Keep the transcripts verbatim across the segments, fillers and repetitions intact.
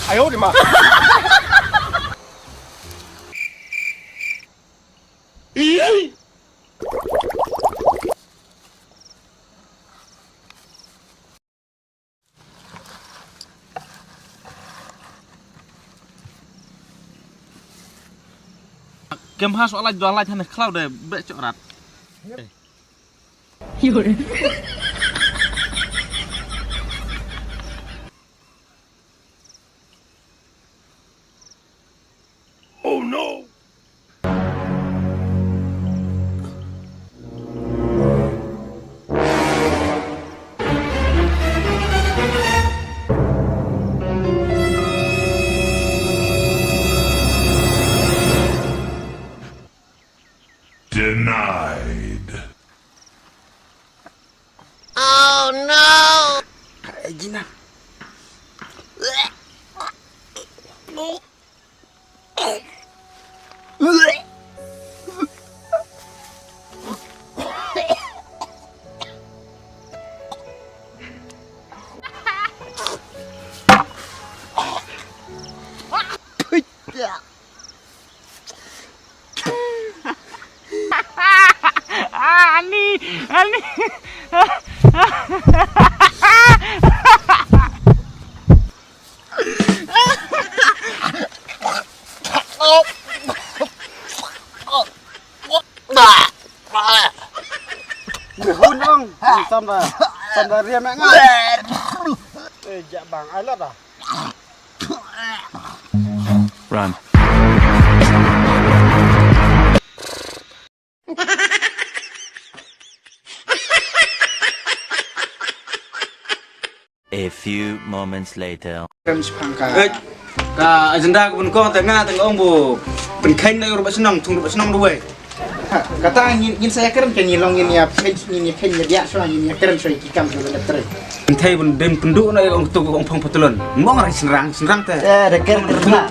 哎呦我的妈！ Kem ha soh lait dua lait hane khlaw de be chok rat. Oh no! Denied. Oh no! Gina. Ani, ani. Hun ong, sam da, sam da riam nga. Eh, jak bang, ai lat ah. Run. A few moments later. Kan shipang ka. Eh, ka agenda ka bun kong tanga tanga ong bu. Pynkheiñ na ur ba shnong, thung ba shnong duwai. Kata ngin, ngin sa ïakren ka ngin long ngin ïa pynkheiñ ngin ïa kheiñ ïa biak shuwa ngin ïakren shuwa ki kam shuwa lep tre. Nthei bun dem pynduh na ong tu ong phong patlon. Mong rai senrang, senrang te. Eh, da kren kren na.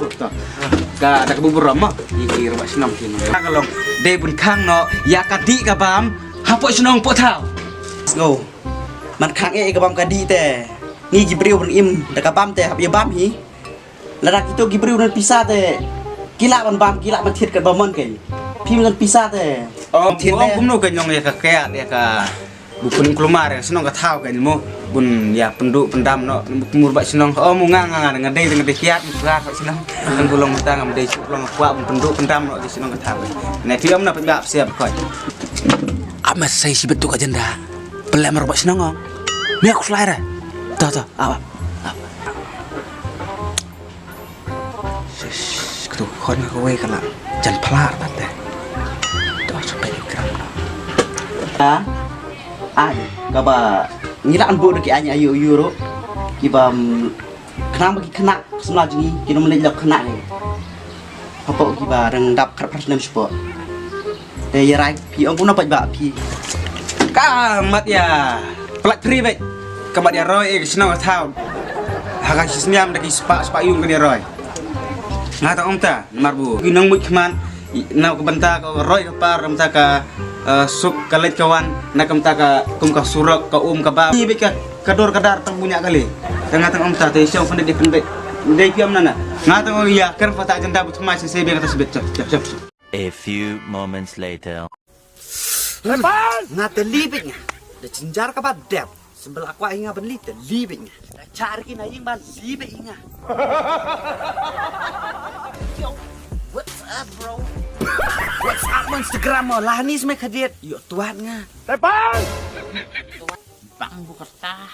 Ka da ka bubur ram ma. Ïa ki ur ba shnong ki. Ka long. Dei bun khang no ïa ka dih ka bam. Hapoh shnong poh thaw. Let's go. Man khang eh ka bam ka dih te. Ngi ki briew ban im da ka bam te hap ïa bam hi. Lada kito ki briew don pisa te ki lah ban bam ki lah ban thied ka bam mon kein. Phim don pisa te. Oh, thied te. Kumno ka nyong ïa ka kiad ïa ka bu pynkulmar ïa ka shnong ka thaw kein mo. Bun ïa pynduh pyndam noh kumur ba shnong. Oh, mo nga nga nga dei nga dei kiad mo ba shnong. Kan bu long mynta ngam dei shu long kwah bun pynduh pyndam noh ïa ka shnong ka thaw kein. Ne ti am na pynbah siap koi. Ama sai shi betuk agenda. Pelem ro ba shnong ong. Mia ku slai re. To to, awa. Awa. Shish, katu khon ka wei ka la jan phlar pat te. To, sampai ikram. Ha? Ai, kaba ngi la anbu da ki ai ayu ayu ro. Kiba, mm, khnang ba ki khynnah samla jong ngi, ki nym leit lok khynnah ngi. Hapoh kiba dang dap khat phra snem shapoh. Te ïa rai phi ong kumno pat ba phi. Ka mat ïa plat phri bek. Ka mat ïa roi eh ka shnong ka thaw. Ha ka shi snem da ki spah spah ïung ka ïa roi. Nga tang ong ta namar bu ki nong mut khmat na ka bynta ka roi ka par bynta ka, eh, suk ka leit ka wan na ka bynta ka kum ka surok ka um ka ba. Ni bek ka ka dur ka dar tang bunya kali. Ka nga tang ong ta te shong pynbeit dei pynbeit. Dei phi ong nana. Nga tang ong ïa kren pata agenda bu thymmai shisha shisha biang kata sibit. Chap chap chap. A few moments later. Nga te li bit nga. Da jinjar ka ba dep. Sembel akwa hi nga ban li te li bit nga. Da char ki na ing ban li bit nga. Yo, what's up, bro? What's up, Instagram mo? Lah ni sme khadiet. Yo, tuat nga. Tepan! Bang bu kata.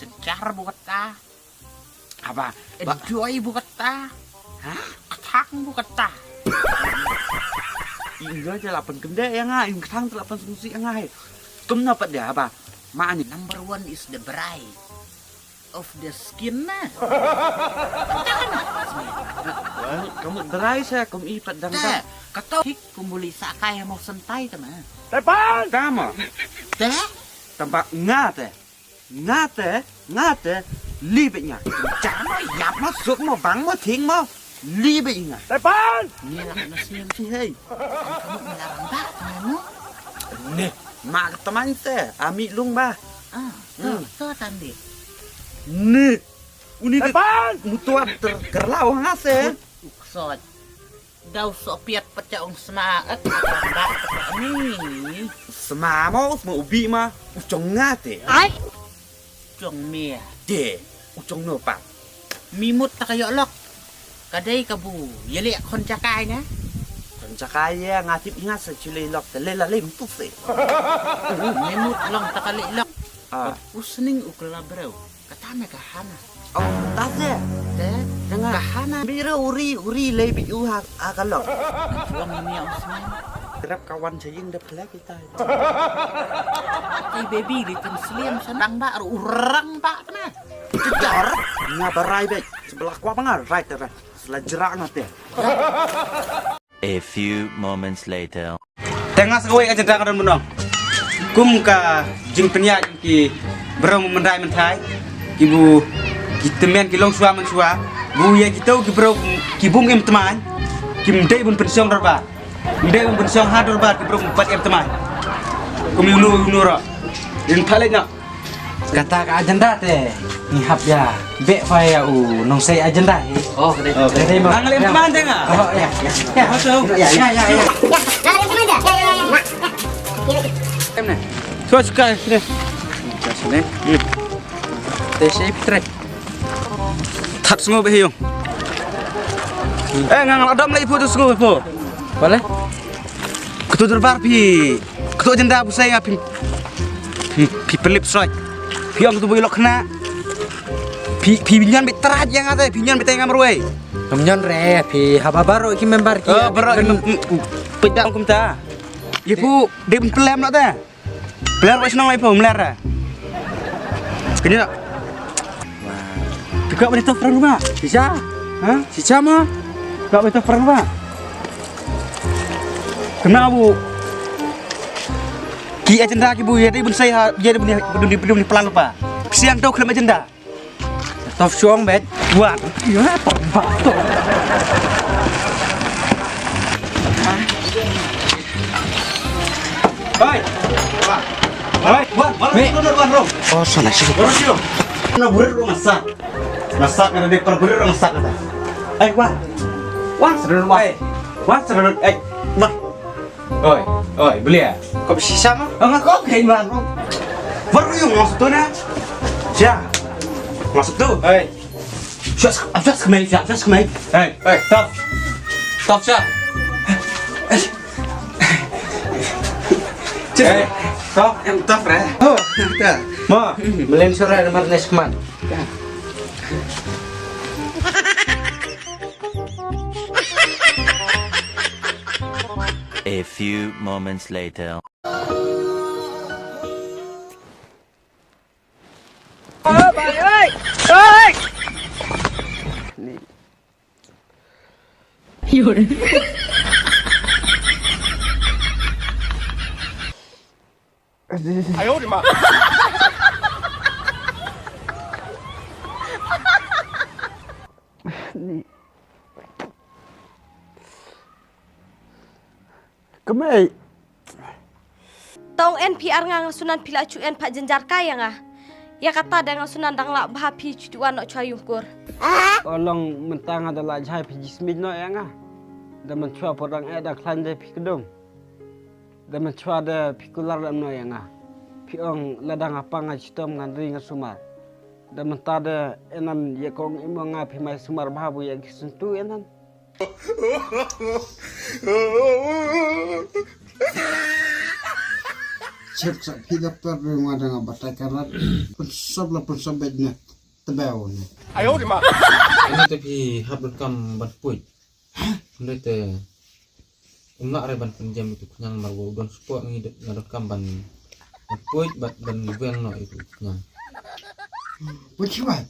Jenjar bu kata. Apa? Enjoy bu kata. Ha? Kthang bu kata. Enjoy te la pynkynde ïa nga, ïa kthang te la pynsngewsih ïa nga, hei. Kumno pat de, apa? Ma ni number one is the bride of the skin na. Kata na. Ka mut bride sa kum i pat dang. Te, kata hik kum buli sakai ha mo sentai te na. Tepan! Tama. Te? Tamba nga te. Nga te, nga te, li bit nga. Jar mo, ïap mo, suk mo, bang mo, thing mo, li bit nga. Tepan! Ni la na sien si hei. Ni la rang ba, mo. Ni, ma ka teman te, ami lung ba. Ah, to, to tandi. Ni, uni de mutuat ter kerlau ngase. Uksoj. Dau sok piat pecah ong sma et. Ni. Sma mo, sma ubi ma. Ucong ngate. Ai. Ucong mia. De, ucong no pa. Mimut ta ka yok lok. Ka dei ka bu ïa leh khon jakai na. Khon jakai ïa nga tip nga sa chule lok te le la lem tu se. Mimut long ta ka leh lok. Ah. Usning u kela breu. Kata me ka hana. Oh, ta se. Te, ka hana. Bira uri, uri le bi u ha, ha ka lok. Long ni usning. Terap kawan chaying de plek kita. Ai baby di tin sliam sanang ba, urang ba kena. Kejar. Nga barai bek. Sebelah kwa ba nga right te. Sela jerak nga te. A few moments later. Tengah sekawai ka jentang don menong. Kum ka jingpynïaid ki brong mendai mentai. Ki bu ki temen ki long shuwa men shuwa. Bu ïa ki tau ki brong ki bum im teman. Ki mdei bun pensiong dorbar. Mdei bun pensiong ha dorbar ki brong bat im teman. Kum yu nu yu nu ro. Rin phalek na. Kata ka agenda te ngi hap ïa beh fa ïa u nongsei agenda hi. Oh, kata. Kata ma. Ang lem teman te nga. Oh, ya, ya. Ya, ya, ya. Em ne. Suka sini. Suka sini. Te sei pitre. Thap sngo be hiung. Eh, ngang adam lai pho tu sngo pho. Bale. Ketu dorbar phi, ketu agenda bu sai nga phi, phi, phi pelip soi. Phi ong ketu bu ilok kena. Phi, phi binyan bit teraj yang ate, phi binyan bit tengah merwei. Binyan re, phi haba baru ki member ki. Oh, baru ki. Pedak kum ta. Ye pu, dia pun pelem nak ta. Peler wai senang wai pu, meler. Kena. Pika bani toh perang rumah. Sisa? Ha? Sisa ma? Pika bani toh perang rumah. Kena bu. Ki agenda ki bu ya di bun sai ha ya di bun di bun di plan lupa. Siang toh kelem agenda. Toh suang bet. Buat. Ya toh ba toh. Hai. Hai. Wan, wan, wan, wan, wan, wan. Oh, sana sih. Wan, sih. Na burir rumah sak. Masak ada di per burir rumah sak ada. Eh, wan. Wan, seru wan. Eh, wan, seru. Eh, wan. Oi, oi, belia. Kau bersisa mah? Enggak kau kayak gimana? Baru yang masuk tu nah. Siap. Masuk tu. Oi. Siap, siap kemai, siap, siap kemai. Hei, hei, stop. Stop, siap. Hei, stop. Em, stop, re. Oh, dah. Ma, melen sore ada marnes keman. A few moments later. Kemei. Tong en phi ar nga nga sunan phi la chu en pha jenjar kai ya nga. Ya kata da nga sunan dang la bha phi chu tu an no chwa yung kur. Olong mentang ada la jai phi jismit no ya nga. Da men chwa por dang eh da klan jai phi kedung. Da men chwa da phi kular da no ya nga. Phi ong la dang apa nga chitom ngan ri nga sumar. Da men ta da enan ya kong imo nga phi mai sumar bha bu ya ki sentu enan. Chep sa phi daftar re ma dang batai karat. Pun sab la pun sab bej ne. Tebeu ne. Ayo di ma. Ini te phi hap donkam ban puj. Hynrei te um lah re ban pynjem itu khñiang mar wo don spot ngi nga donkam ban ban puj ban ban weng no itu khñiang. Puj kiwat.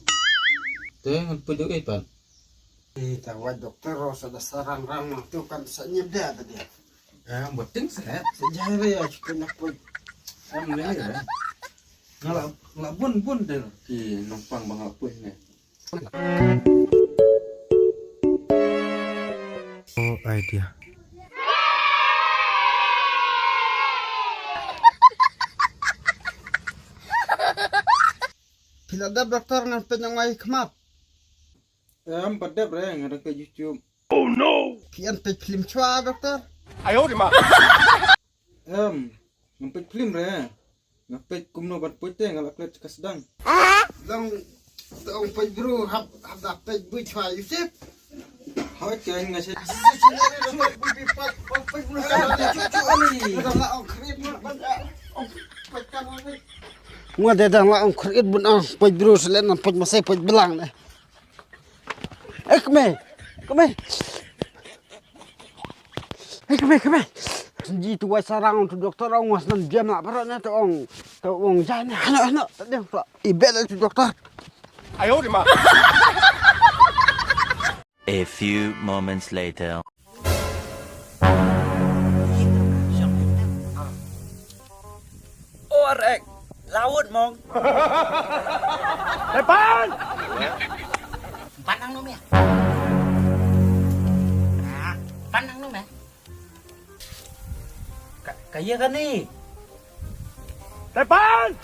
Te ngan puj dei pat. Eh, ta wad doktor ro sa da sarang rang nang tu kan sa nyep dia ta dia. Eh, buat ting sa. Sa jai re ya cukup nak pun. Em ni re. Ngala ngala bun bun de ki nongpang bang ngala pun ne. Oh, idea. Phi la dep doktor ngan peit na ngai khmat. Em, pat dep re, nga dang peit YouTube. Phi an peit film chwa doktor. Em, ngan peit film re. Nga peit kumno ban peit te nga la klet ka sdang. Dang tong peit bru hap hap da peit bu chwa Yusuf. Hoi ke nga se. Nga dang la ong khrit bun ong peit bru selen peit masai peit belang ne. Eh, kme. Kme. Eh, kme, kme. Ji tu wai sarang tu doktor ong was nan biam la barat na tu ong. Tu ong jai na hano hano. Tak dia tu. Ibet tu doktor. A few moments later. Or ek laut mong. Tepan. Panang no me. Ah, panang no me. Ka kaya kani. Tepan.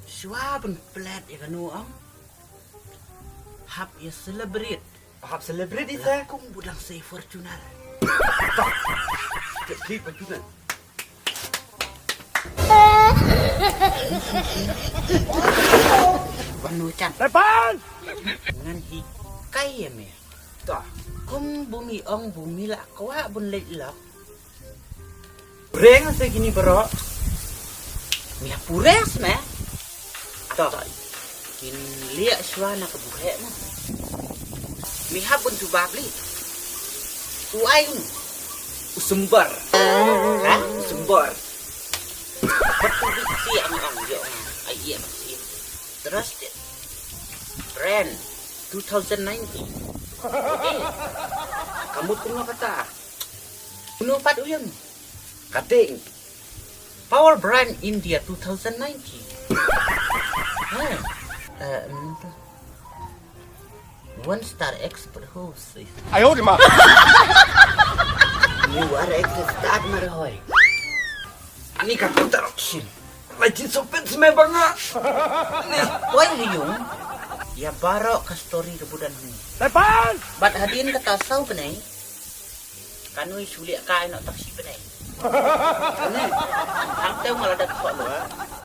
Shuwa ban plet ïa kano ong. Hap ïa celebrate. Hap celebrate ita. Kum budang sei Fortuner. Celebrate Fortuner. Banu chan. Tepan. Ngan hi kai ïa me. Ta. Kum bumi ong bumi la kwah bun leit lok. Pureng se kini baroh. Mia pures me. To. Kin liak shwa na ka buhek mo. Mi hap bun tu babli. Tu ai un. Usumbar. Ha? Usumbar. Betul bit siang ang yo. Ai iya masih. Terus brand two thousand nineteen. Eh, kamu tunggu kata. Kuno pat uyun. Kating. Power Brand India two thousand nineteen. Ha. Eh, em, tu. One star expert host. Ayo di ma. You are expert star marhoi. Ani ka production. Lai chin so pens me banga. Oi yung. Ya baro ka story rebudan ni. Tepan. Bat hadin kata sau benai. Kanui suliak kai nok taksi benai. Kane. Hang teu ngala dak kok lo.